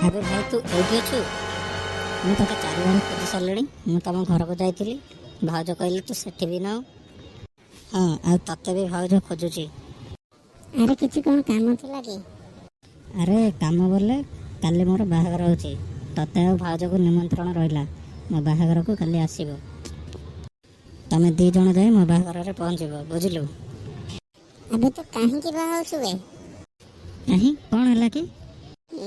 ଆବେ ଭାଇ, ତୁ ଏଇଠି ଅଛୁ? ମୁଁ ତୋତେ ଚାରିଆଡ଼େ ଖୋଜି ସାରିଲିଣି। ମୁଁ ତମ ଘରକୁ ଯାଇଥିଲି, ଭାଉଜ କହିଲେ ତୁ ସେଠି ବି ନାହୁଁ। ହଁ, ଆଉ ତତେ ବି ଭାଉଜ ଖୋଜୁଛି। ଆରେ, କିଛି କ'ଣ କାମ ଥିଲା କି? ଆରେ, କାମ ବୋଲେ କାଲି ମୋର ବାହାଘର ହେଉଛି। ତତେ ଆଉ ଭାଉଜକୁ ନିମନ୍ତ୍ରଣ ରହିଲା ମୋ ବାହାଘରକୁ। କାଲି ଆସିବ। ତମେ ଦୁଇ ଜଣ ଯାଇ ମୋ ବାହାଘରରେ ପହଞ୍ଚିବ, ବୁଝିଲୁ? ଆବେ, ତୁ କାହିଁକି ବାହା ହଉଛୁ ବେ? କାହିଁ, କ'ଣ ହେଲା କି?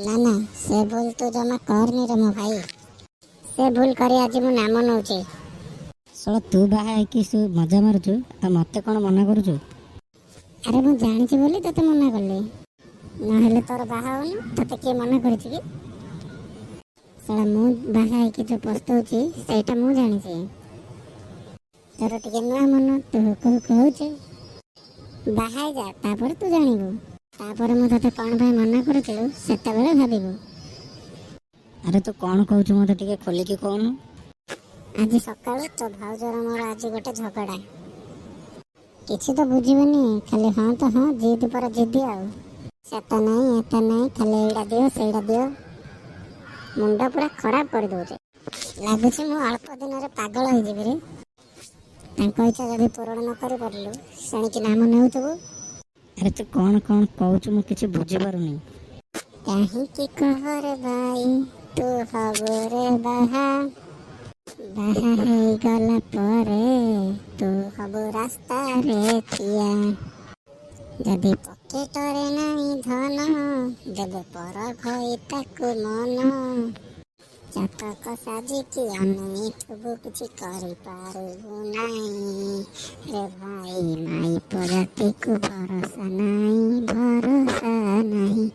ନା ନା, ସେ ଭୁଲ ତୁ ଜମା କରନି ରେ ମୋ ଭାଇ। ସେ ଭୁଲ କରି ଆଜି ମୁଁ ନାମ ନଉଛି। ଶଳା, ତୁ ବାହା ହେଇକି ତୁ ମଜା ମାରୁଛୁ ଆଉ ମୋତେ କ'ଣ ମନା କରୁଛୁ? ଆରେ, ମୁଁ ଜାଣିଛି ବୋଲି ତୋତେ ମନା କଲି। ନହେଲେ ତୋର ବାହା ହଉନୁ, ତୋତେ କିଏ ମନା କରିଛି କି? ଶଳା, ମୁଁ ବାହା ହେଇକି ଯୋଉ ପସ୍ତଉଛି, ସେଇଟା ମୁଁ ଜାଣିଛି। ତୋର ଟିକେ ନୂଆ ମନ, ତୁ ହୁକୁ ହୁକୁ ହଉଛୁ। ବାହା ହେଇଯା, ତାପରେ ତୁ ଜାଣିବୁ। ତାପରେ ମୁଁ ତୋତେ କ'ଣ ପାଇଁ ମନା କରୁଥିଲୁ, ସେତେବେଳେ ଭାବିବୁ। ଆରେ, ତୁ କ'ଣ କହୁଛୁ, ମୋତେ ଟିକେ ଖୋଲିକି କହୁନୁ। ଆଜି ସକାଳୁ ତୋ ଭାଉଜର ମୋର ଆଜି ଗୋଟେ ଝଗଡ଼ା। କିଛି ତ ବୁଝିବନି, ଖାଲି ହଁ ତ ହଁ, ଜିଦ ପର ଜିଦି। ଆଉ ସେଟା ନାହିଁ, ଏଟା ନାହିଁ, ଖାଲି ଏଇଟା ଦିଅ, ସେଇଟା ଦିଅ। ମୁଣ୍ଡ ପୁରା ଖରାପ କରିଦଉଛି। ଲାଗୁଛି ମୁଁ ଅଳ୍ପ ଦିନରେ ପାଗଳ ହେଇଯିବି ରେ। ତାଙ୍କ ଇଚ୍ଛା ଯଦି ପୂରଣ ନ କରିପାରିଲୁ, ସେଣିକି ନାମ ନେଉଥିବୁ। ଆରେ, ତୁ କ'ଣ କ'ଣ କହୁଛୁ, ମୁଁ କିଛି ବୁଝିପାରୁନି। କାହିଁକି କହରେ ଭାଇ, ତୁ ହବୁ ରେ ବାହା? ବାହା ହେଇଗଲା ପରେ ତୁ ହବୁ ରାସ୍ତାରେ ଠିଆ। ଯଦି ପକେଟରେ ନାହିଁ ଧନ, ଦେବୁ ପର ଘଇତାକୁ ମନ। ଚାତକ ସାଜିକି ଅନେଇଥିବୁ, କିଛି କରିପାରିବୁ ନାହିଁ ରେ ଭାଇ। ମାଇପ ଜାତିକୁ ଭରସା ନାହିଁ, ଭରସା ନାହିଁ।